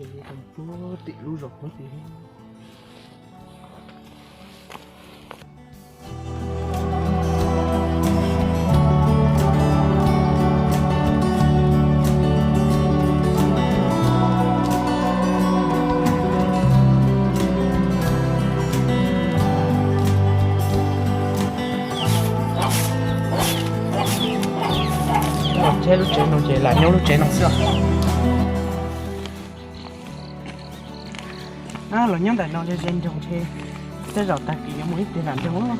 Puag tim lub zos puag tim. Los ntsib lub tsev no ces lam nyob lub tsev no xwb. Los nyob ntawm no ze ze nroog ntshe tej zaum tag kis yuav mus ib pliag nram nroog.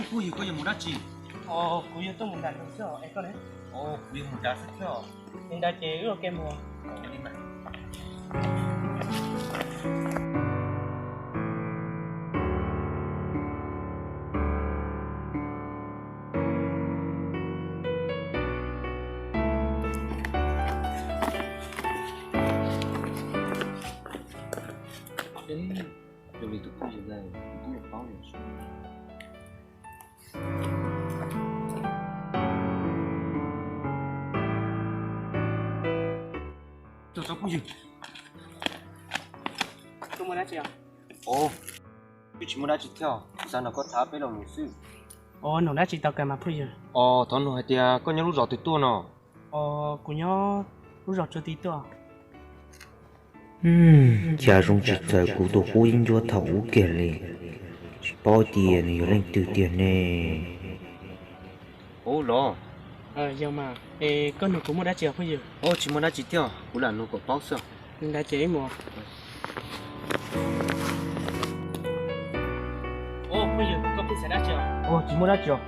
Phooj ywg, koj yuav mus dab tsi? Kuv yuav tuaj mus nram nroog xwb os, es koj ne? Kuv yuav mus nrad xwb thiab os. Li ntawd ces wb ua ke mus. Tus phooj ywg ntawd kuv twb paub lawm. Tus phooj ywg, koj muaj dab tsi os? Twb tsis muaj dab tsi thiab, kuv xav nrog koj tham peb lo lus xwb. Os, nug dab tsi tau kawg mas phooj ywg? Os, thov nug hais tias koj nyob lub zos twg tuaj no? Os, kuv nyob lub zos Tsuas Tis tuaj. Cas zoo tsis txawv kuv tus qub yeeb ncuab thaum ub kiag li. Tsis paub tias nws yog leej twg tiag ne. Ub los. Yog mas, es koj nug kuv muaj dab tsi os phooj ywg? Tsis muaj dab tsi thiab, kuv lam nug kom paub xwb. Li ntawd ces wb mus. Phooj ywg, koj pheej xav dab tsi os? Tsis muaj dab tsi os.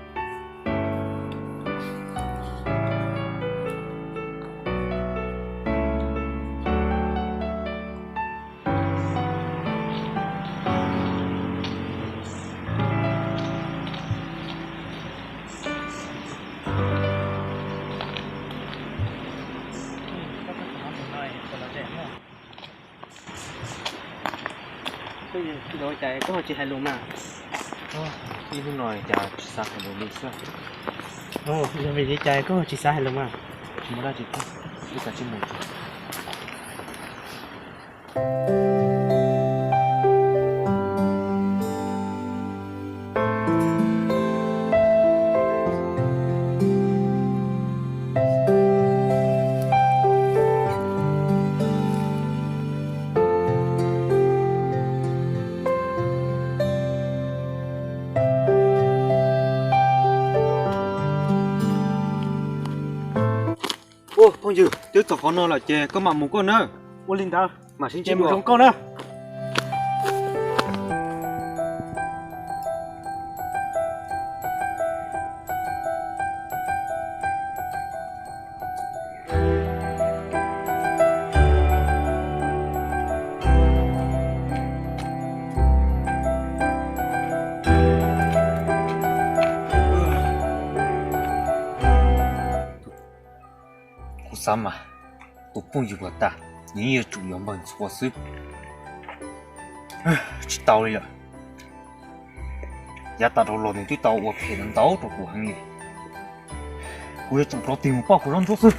Ua cas koj ho tsis hais lus mas? Ib hnub no cas tsis xav hais lus li xwb. Yog vim li cas koj ho tsis xav hais lus mas? Tsis muaj dab tsi thiab, wb kav tsij mus. Ua phooj ywg, twb txog qhov no lawm ces koj mam mus koj nawb. Ua li ntawd, mam sib ntsib dua. Zoo koj na. Kuv xav mas tus phooj ywg uas tas, nws yeej yuav tsum yog npawg Ntxhua xwb. Tsis tau li lawm, yav tas dhau los nws twb tau ua phem ntau rau kuv heev li. Kuv yuav tsum rov tig mus pauj kuv zaub ntsuab xwb.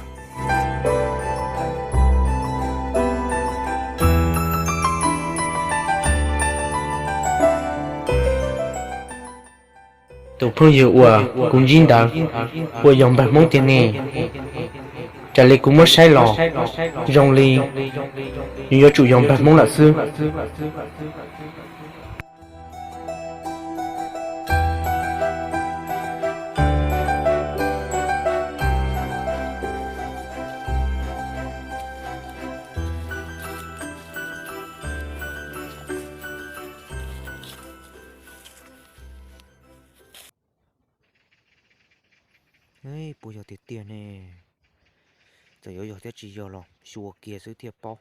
Tus phooj ywg uas kuv ntsib ntawd puas yog npawg Hmoob tiag ne? Raws li kuv muab saib los zoo li nws yuav tsum yog npawg Hmoob lawm xwb. Puas yog tiag tiag ne? Txawm yuav yog thiab tsis yog los xyuas kiag xwb thiaj paub.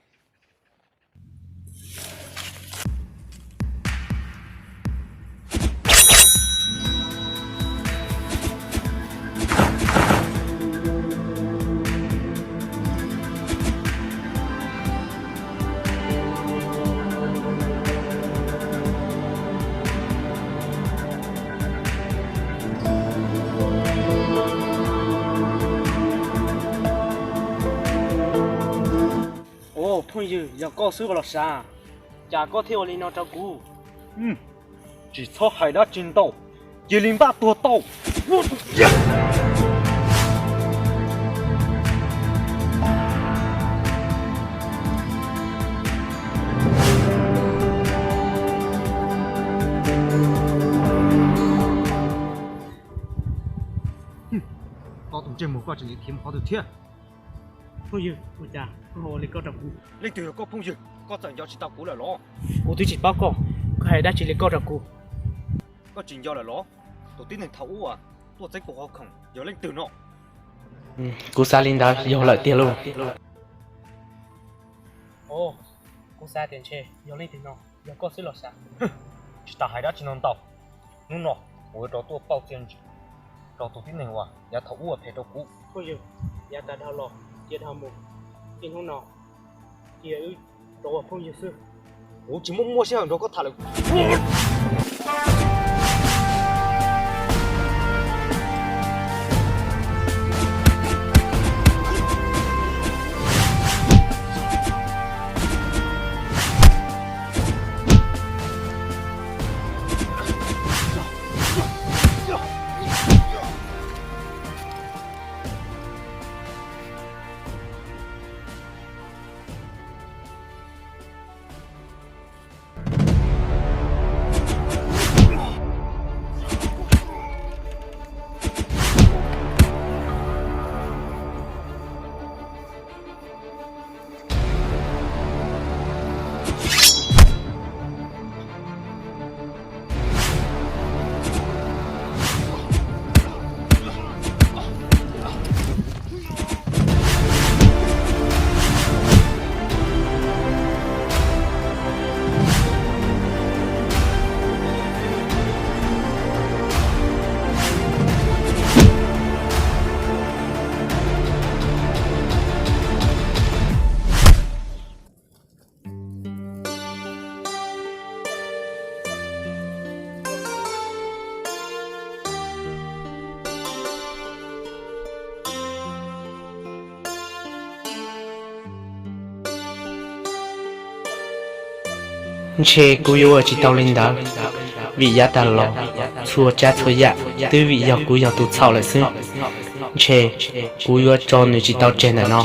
Ua phooj ywg, yog koj xwb los sav, cas koj thiaj ua li no rau kuv? Tsis txhob hais dab tsi ntau, cia li npaj tuag tau. Koj tus ntsej muag, koj tseem yuav khiav mus qhov twg thiab? Phooj ywg, ua cas koj ua li koj rau kuv? Leej twg yog koj phooj ywg? Koj txawm nco tsis tau kuv lawm los? Kuv twb tsis paub koj, koj hais dab tsi li koj rau kuv? Koj tsis nco lawm los? Tus tib neeg thaum ub uas tuaj txeeb kuv qhov khoom yog leej twg no? Kuv xav li ntawd yog lawm tiag lauj. Kuv xav tias ntshe yog leej twg no, yog koj xwb los sav. Tsis tas hais dab tsi no ntau. Hnub no kuv yuav rov tuaj pauj txiaj ntsig rau tus tib neeg uas yav thaum ub uas phem rau kuv. Phooj ywg, yav tas dhau los cia dhau mus, txij hnub no cia wb rov ua phooj ywg xwb. Kuv tsis muaj muaj sij hawm nrog koj tham lawm. Ntshe kuv yuav ua tsis tau li ntawd, vim yav tas los txhua tsav txhua yam twb vim yog kuv yog tus txhaum lawm xwb. Ntshe kuv yuav tso nws tsis tau tseg ntawm no.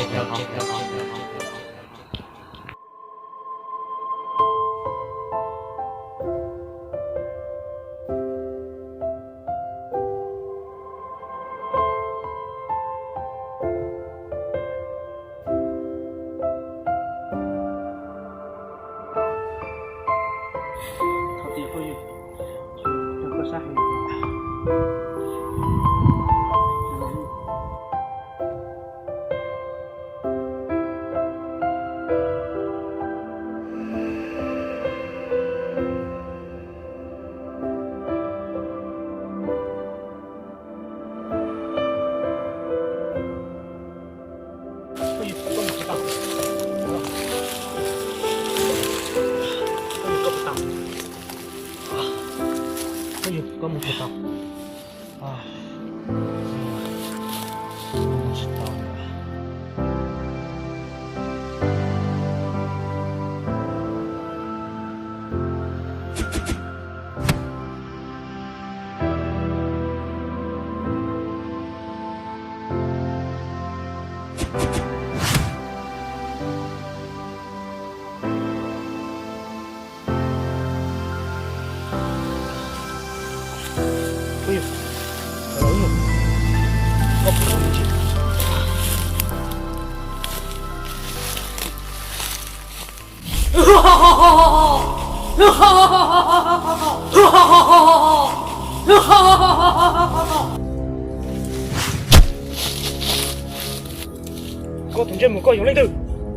Koj tus ntsej muag koj yog leej twg?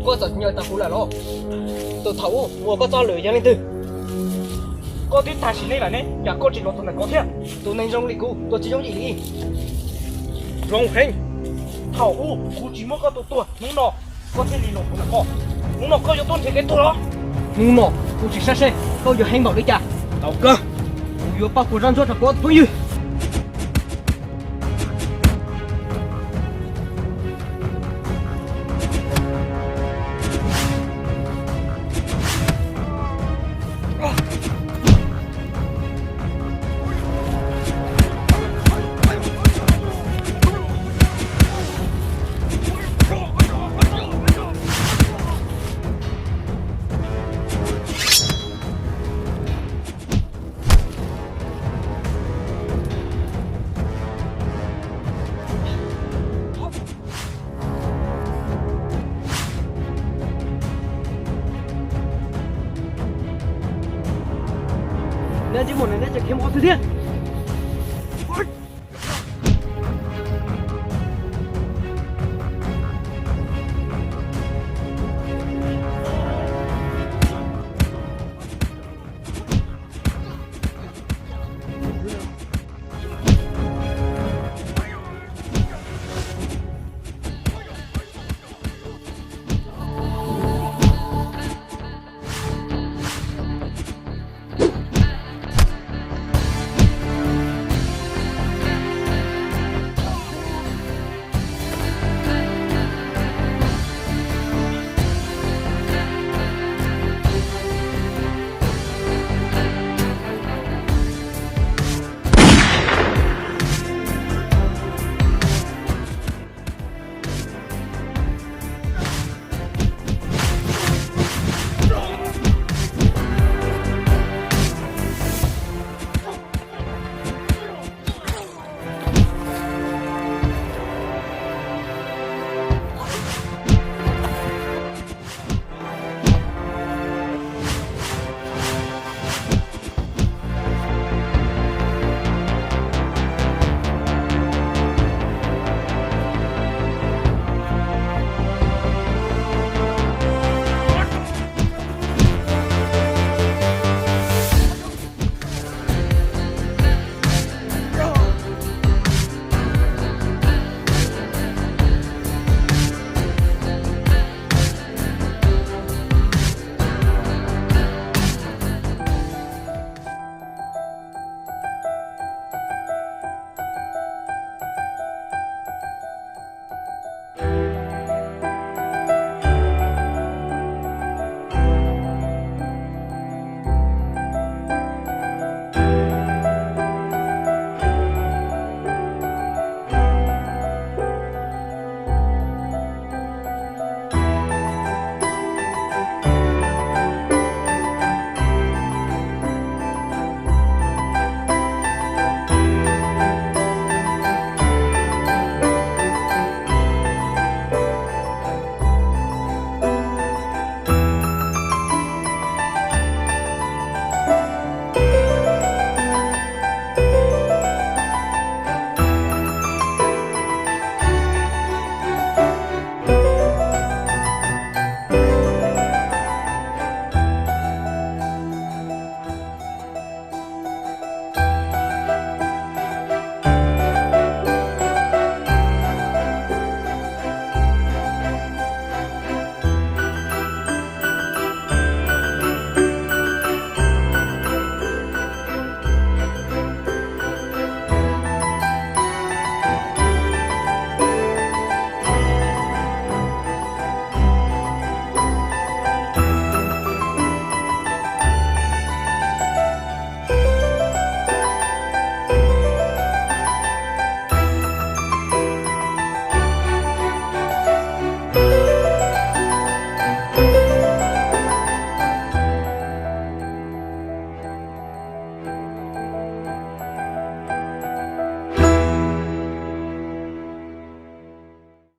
Koj txawm nyav tau kuv lawm los? Tus thaum ub mus ua koj txoj lwm yog leej twg? Koj twb tag sim neej lawm ne, cas koj tsis los tus ntawm ko thiab? Tus neeg zoo li kuv tus tsis yooj yim li. Zoo heev. Thaum ub kuv tsis muab koj tua tuag, hnub no koj thiaj li los tus ntawm ko. Hnub no koj yuav tuaj nrhiav kev tuag los? Hnub no kuv tsis saib seb koj yuav heev npaum li cas. Tau kawg. Kuv yuav pauj kuv zaj ntsuab rau kuv ob tug phooj ywg. Neb tsis muaj, neb tseem khiav mus qhov twg thiab?